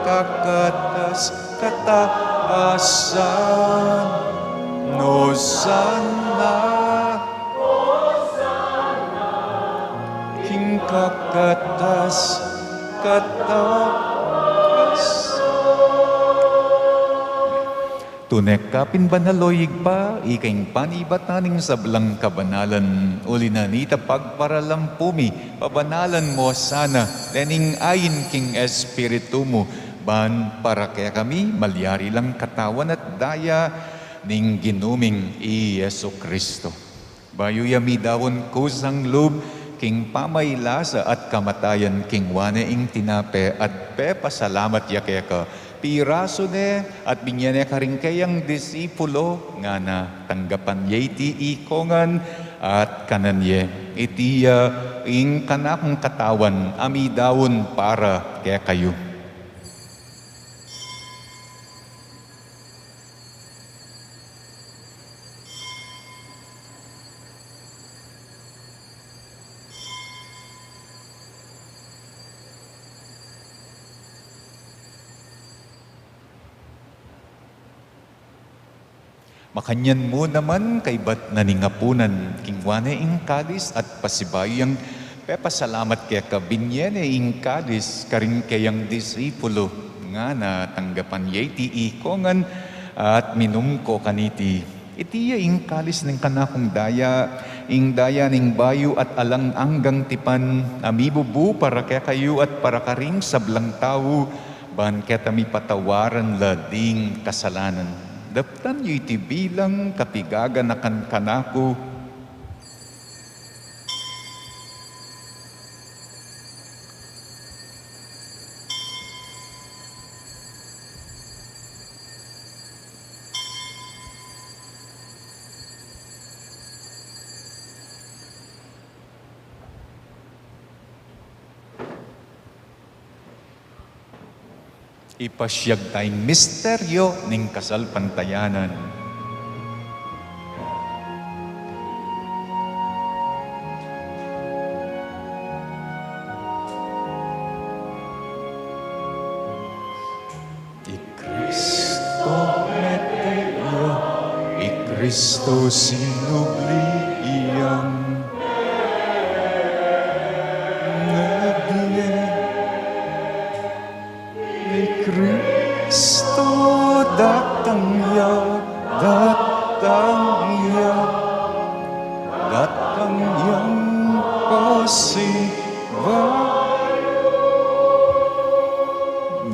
kakatas-katasan. Osana, Osana, king kakatas-katasan. Tune ka pin banal, o Ibpa, ika ing panibatan ning sablang kabanalan. Uli na nita pagparalampu mi, pabanalan mu sana dening ain king Espiritu mu, ban para kekami malyari lang katawan at daya ning Ginu ming i Jesucristo. Bayu ya midaun kusang lub king pamailasa at kamatayan, kinua ne ing tinape at pepasalamat ya keka, pirasu ne at binye ne karing keyang disipulo, ngana: Tanggapan ye iti ikongan at kanan ye. Iti ya ing kanakung katawan a midaun para kekayu. Makanyan mu naman, kaibat na ning apunan, kinua ne ing kalis at pasibayu yang pepasalamat keka, binye ne ing kalis karing keyang disipulo, ngana: Tanggapan ye iti ikongan at minum ko kaniti. Iti ya ing kalis ning kanakung daya, ing daya ning bayu at alang anggang tipan, a mibubu para kekayu at para karing sablang tau, ban keta mipatawaran la ding kasalanan. Daptan yu iti bilang kapigaganakan kanaku. Ipasiag taya ing misteryo ning kasalpantayanan. I Kristo mete ya, i Kristo sinubli yang mebie. I Kristo datang ya, datang ya, datang yang pasibayu.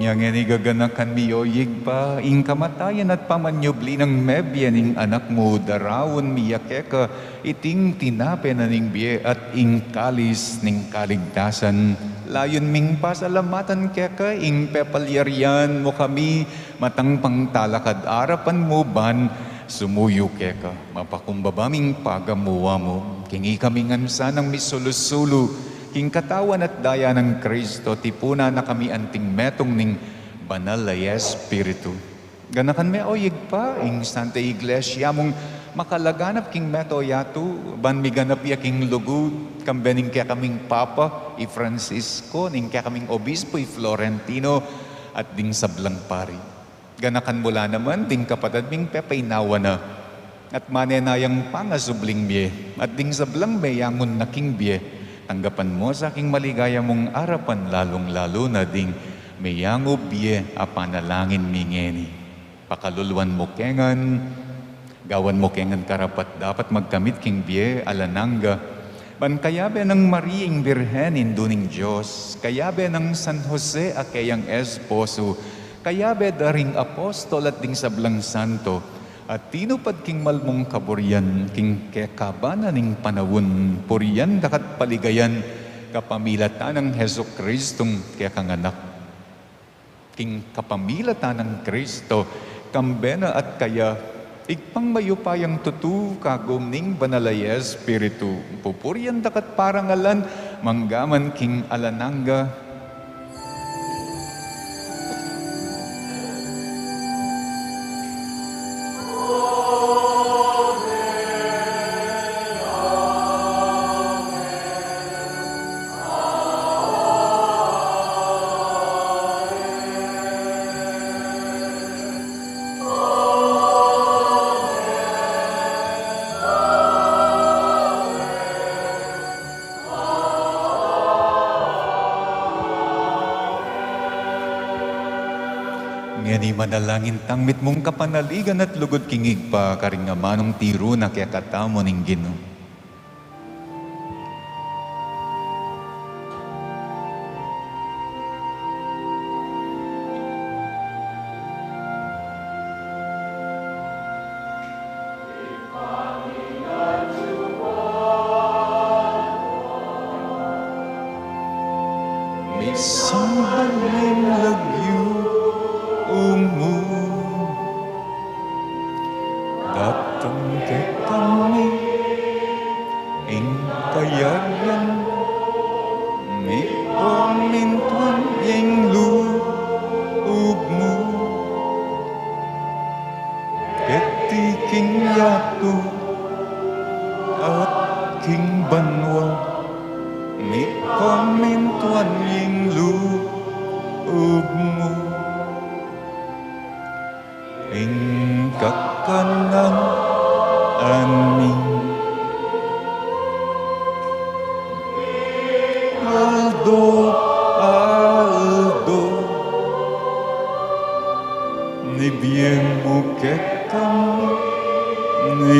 Nya ngeni gaganakan mi, o Ibpa, ing kamatayan at pamanyubli nang mebie ning Anak mu, daraun mi ya keka iting tinape na ning bie at ing kalis ning kaligtasan. Layun ming pasalamatan keka ing pepalyarian mu kami matang pangtalakad arapan mu ban sumuyu keka. Mapakumbaba ming pagamuan mu. King ikami ngan sanang misulu-sulu king katawan at daya nang Kristo, tipunan na kami anting metung ning Banal a Espiritu. Ganakan me, o Ibpa, ing Santa Iglesia mung makalaganap king mabilug a yatu, ban miganap ya king lugud, kambe ning kekaming Papa, i Francisco, ning kekaming Obispo, i Florentino, at ding sablang pari. Ganakan mu la naman ding kapatad ming pepaynawa na, at manenayang pangasubling mie, at ding sablang meyangun na king bie, tanggapan mu sa king maligaya mung arapan, lalung-lalu na ding meyangu bie a panalangin mi ngeni. Pakaluluan mu ke ngan, gawan mu ke ngan karapat-dapat magkamit king bie alang angga, ban kayabe nang Maria ing Birhen, Indu ning Dios, kayabe nang San Jose a keyang esposo, kayabe da ring apostol at ding sablang santo, a tinupad king mal mung kaburian, king kekaban na ning panaun, purian daka at paligayan, kapamilatan nang Jesucristong kekang Anak. King kapamilatan nang Kristo, kambe na at kaya, Ibpang mayupayang tutu, kagum ning Banal a Espiritu, pupurian daka at parangalan, mangga man king alang angga. Ngeni manalangin tang mitmung kapanaligan at lugud king Ibpa, karing amanung tiru na kekatamu ning Ginu. Misamban ing lagyu mu, datang kekami ing kayarian mu, mipamintuan ing lub mu keti king yatu at king banua. Mipamintuan ing lub mu. Ing kakanan mi aldo-aldo ibie mu kekami,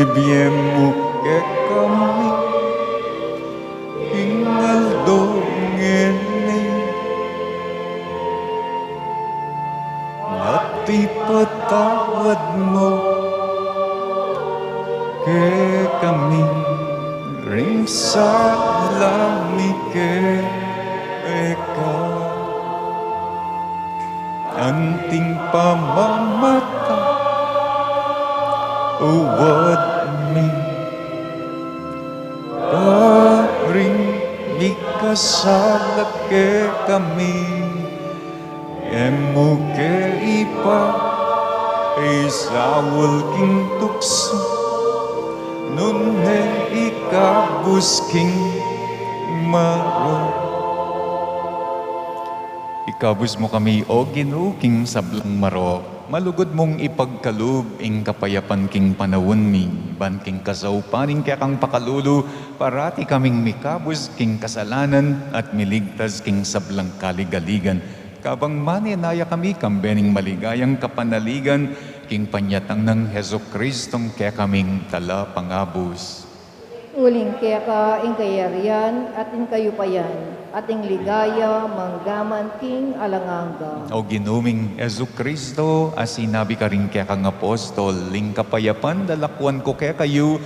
ibie mu kekami king aldo ngeni, at ipatawad mu kekami ring sala mi keka, anting pamamatawad mi karing mikasala kekami, E mu ke ipaisaul king tuksu, nune ikabus king marok. Ikabus mu kami, O Ginu, king sablang marok. Malugud mung ipagkalub ing kapayapan king panaun mi, ban king kasaupan ning kekang pakalulu, parati kaming mikabus king kasalanan at miligtas king sablang kaligaligan. Kabang manenaya kami kambe ning maligayang kapanaligan king panyatang nang Jesucristong kekaming Talapangabus. Uling keka ing kayarian at ing kayupayan at ing ligaya manggaman king alang angga. O Ginu ming Jesucristo, a sinabi karing kekang apostol, ing kapayapan lalakuan ku kekayu,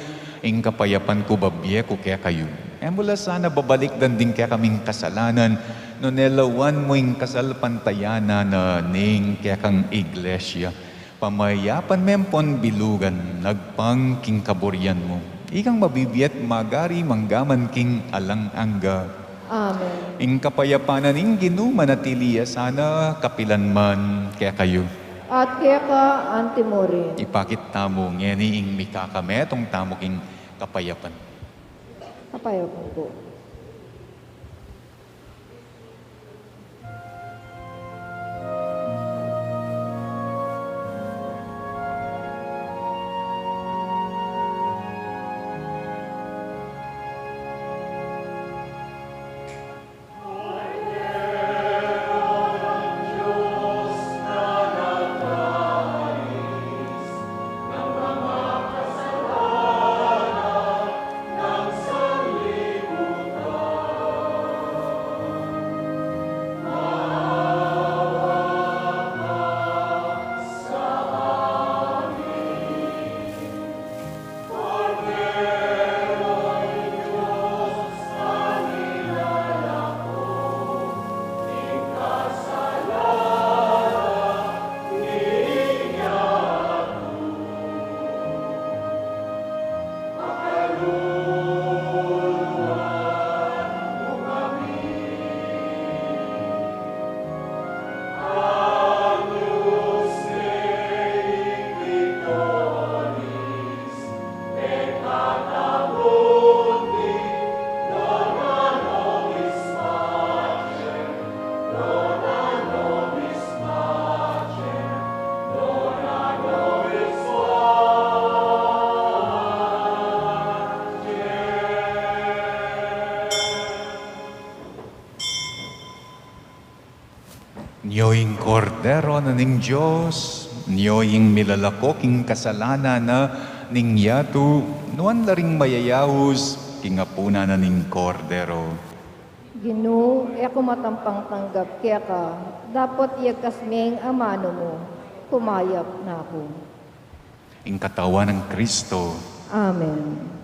ing kapayapan ku babie ku kekayu. E mu la sana babalikdan ding kekaming kasalanan, nune lawan mu ing kasalpantayanan na ning kekang iglesia. Pamayapan me ampon bilugan agpang king kaburian mu. Ikang mabibie at magari manggaman king alang angga. Amen. Ing kapayapan na ning Ginu manatili ya sana kapilan man kekayu. At keka anti mu rin. Ipakit tamu ngeni ing mikakametung tamu king kapayapan. Kapayapan ku. Nyo ing Kordero na ning Dios, nyo ing milalako king kasalanan na ning yatu, nuan la ring mayayaus king apunan na ning Kordero. Ginu, e ku matampang tanggap keka, dapot iyagkas me ing amanu mu, kumayap na ku. Ing katawan nang Kristo. Amen.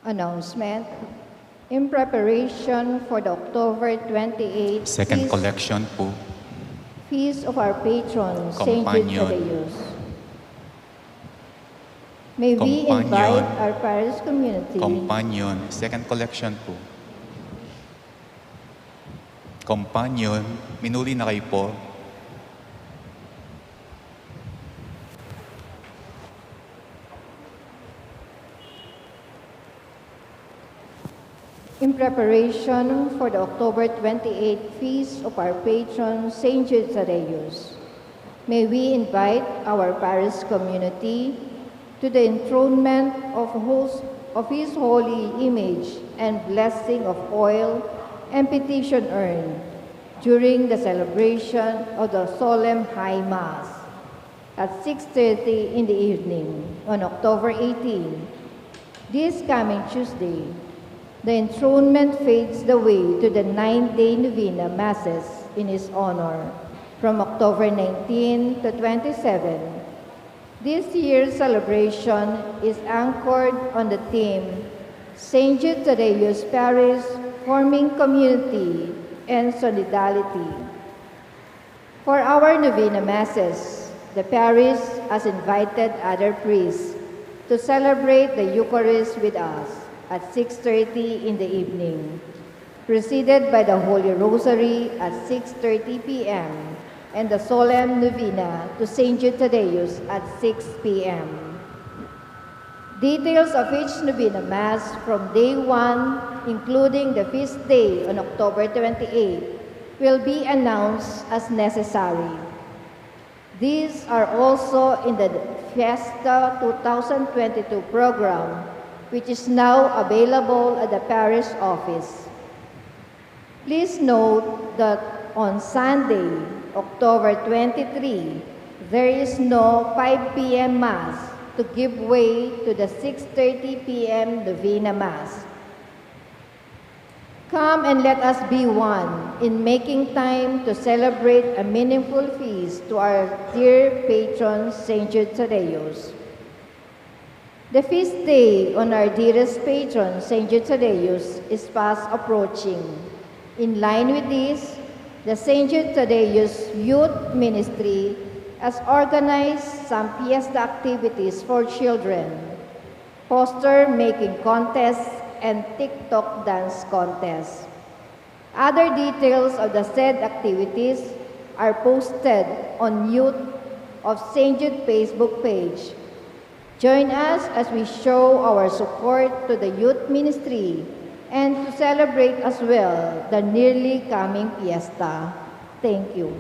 Announcement. In preparation for the October twenty-eighth Second feast, collection po. Feast of our patron, Saint Jude Companion. Thaddeus, may we Companion. Invite our parish community. Companion. Second collection po. Companion, minuli na kayo po. In preparation for the October twenty-eighth feast of our patron, Saint Jude Thaddeus, may we invite our parish community to the enthronement of, host, of his holy image and blessing of oil and petition urn during the celebration of the solemn high mass at six thirty in the evening on October eighteen. This coming Tuesday, the enthronement fades the way to the nine-day novena masses in his honor from October nineteen to twenty-seven. This year's celebration is anchored on the theme, Saint Jude Thaddeus Parish, Forming Community and Solidarity. For our novena masses, the parish has invited other priests to celebrate the Eucharist with us at six thirty in the evening, preceded by the Holy Rosary at six thirty p m and the solemn novena to Saint Jude Thaddeus at six p m. Details of each novena mass from day one, including the feast day on October twenty-eighth, will be announced as necessary. These are also in the Fiesta two thousand twenty-two program, which is now available at the parish office. Please note that on Sunday, October twenty-three, there is no five p m Mass to give way to the six thirty p m Novena Mass. Come and let us be one in making time to celebrate a meaningful feast to our dear patron, Saint Jude Thaddeus. The feast day on our dearest patron, Saint Jude Thaddeus, is fast approaching. In line with this, the Saint Jude Thaddeus Youth Ministry has organized some fiesta activities for children, poster making contests, and TikTok dance contests. Other details of the said activities are posted on Youth of Saint Jude Facebook page. Join us as we show our support to the youth ministry and to celebrate as well the nearly coming fiesta. Thank you.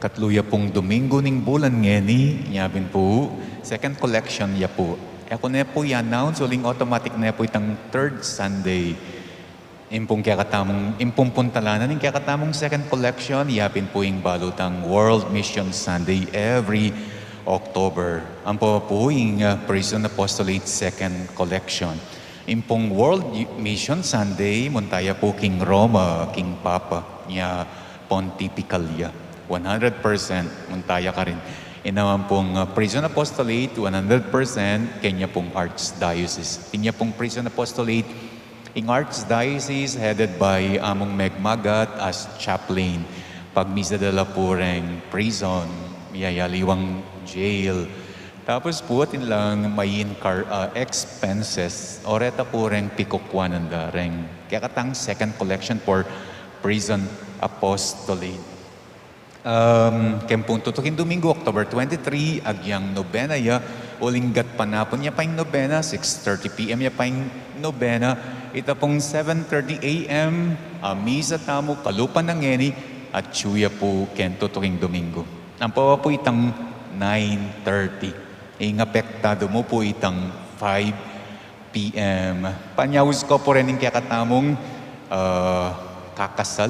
Katlu ya pung Domingo ning bulan ngeni, nya pin pu, second collection ya pu. E ku ne pu i-announce, uling automatic ne pu itang third Sunday. Ing pung kekatamung, ing pung puntalanan ning kekatamung second collection, ya pin pu ing balu tang World Mission Sunday every October. Ampo pu ing, ah, Prison Apostolate second collection. Ing pung World Mission Sunday, munta ya pu king Roma, king Papa, nya pontifical ya. One hundred percent munta ya karin. Ing naman pung, ah, Prison Apostolate, one hundred percent kanya pung Archdiocese. Kanya pung Prison Apostolate, ing Archdiocese headed by Among Meg Magat as chaplain. Pagmisa da la pu reng prison, miyayaliwang jail. Tapos pu atin lang may incur, ah, expenses. O reta pu reng pikukwanan da reng kekatang second collection for Prison Apostolate. Um, keng pung tutuking Domingo, October twenty-three, agyang nobena ya, uling gatpanapun ya pa ing nobena, six thirty p m ya pa ing nobena, ita pung seven thirty a m, ah, misa tamu, kalupa na ngeni, atyu ya pu keng tutuking Domingo. Ampo pu itang nine thirty. Ing apektadu mu pu itang five p m. Panyaus ku pu reng kekatamung, ah, kakasal,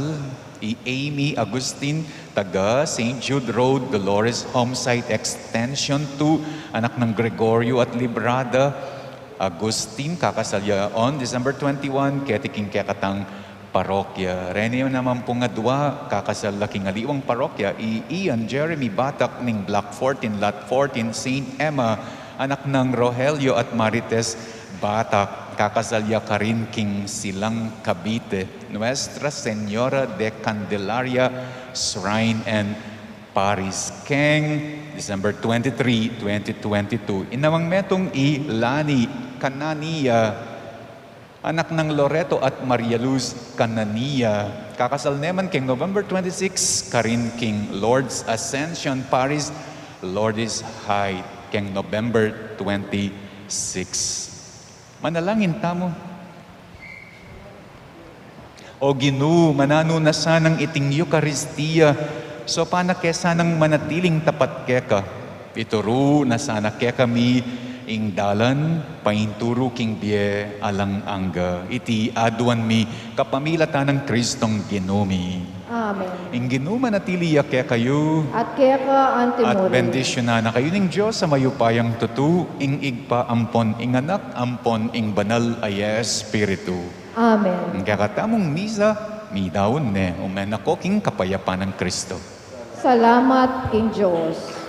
i Amy Agustin, taga Saint Jude Road, Dolores Homesite Extension two, anak nang Gregorio at Librada Agustin, kakasal ya on December twenty-one, keti king kekatang parokya. Reni naman pung adua, kakasal la king aliwang parokya, i Ian Jeremy Batak ning Block fourteen, Lot fourteen, Saint Emma, anak nang Rogelio at Marites Batak, Kakasal ya karin king Silang, Cavite, Nuestra Señora de Candelaria Shrine and Parish, keng December twenty-three, twenty twenty-two. Ing namang metung i Lani Canania, anak nang Loreto at Maria Luz Canania. Kakasal ne man keng November twenty-six, karin king Lourdes Ascension Parish, Lourdes Heights, keng November twenty-six. Manalangin tamu. O Ginu, mananu na sanang iting Eukaristia, saupan na ke sanang manatiling tapat keka. Ituru na sana kekami ing dalan painturu king bie alang angga. Iti aduan mi kapamilatan nang Kristong Ginu mi. Amen. Ing Ginu manatili ya kekayu. At keka antimurin. At bendisyunan na kayu ning Dios a mayupayang tutu, ing Ibpa ampon ing Anak ampon ing Banal a Espiritu. Amen. Ing kekatamung misa midaun ne. Ume na ko king kapayapan nang Kristo. Salamat king Dios.